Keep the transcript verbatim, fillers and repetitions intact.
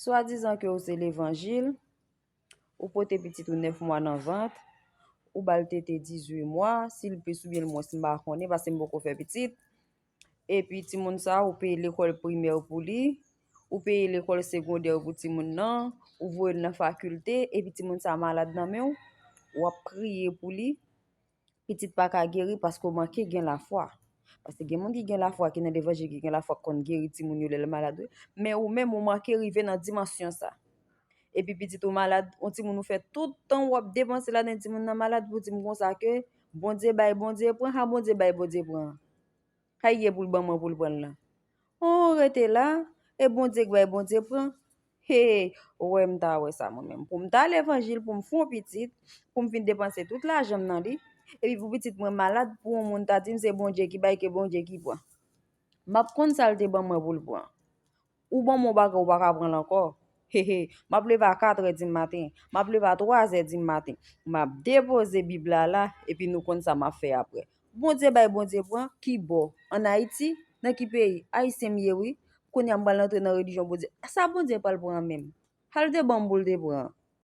Swadizan ke ou se levanjil, ou pote pitit ou nèf mwa nan vant, ou ba l tete dizuit mwa, si l plis oubyen l mwens, m pa konnen, paske m poko fè pitit. Epi timoun sa, ou peye lekòl primè pou li, ou peye lekòl segondè pou timoun nan, ou voye l nan fakilte, epi timoun sa malad nan men w, w ap priye pou li, pitit pa ka geri paske w manke gen lafwa. Paske gen moun ki gen lafwa, ki nan levanjil, ki gen lafwa, k konn geri timoun yo lè l malad, wi. Men ou menm, ou manke rive nan dimansyon sa. Epi pitit ou malad, yon timoun ou fè tout tan w ap depanse ladan timoun nan malad pou di m konsa ke Bondye bay, Bondye pran, ha, Bondye bay, Bondye pran. Kay ye pou l ban mwen pou l pran l lan. On rete la, e Bondye k bay, Bondye pran. He, ou wè m ta wè sa mwen menm. Pou m ta levanjil, pou m fè yon pitit, pou m fin depanse tout lajan m nan li, epi pou pitit mwen malad, pou yon moun ta di m se Bondye ki bay, ke Bondye ki pran. M ap konn sa l te ban mwen pou l pran. Ou ban m yon bagay ou pa ka pran l ankò. Hehe, m ap leve a katrè di maten, m ap leve a twazè di maten. M ap depoze Bib la la, epi nou konn sa m ap fè apre. Bondye bay, Bondye pran, ki bò? Ann Ayiti? Nan ki peyi? Ayisyen m ye, wi. Kounye a m pral antre nan relijyon Bondye. Sa Bondye pral pran menm? Sa l te ban m pou l te pran?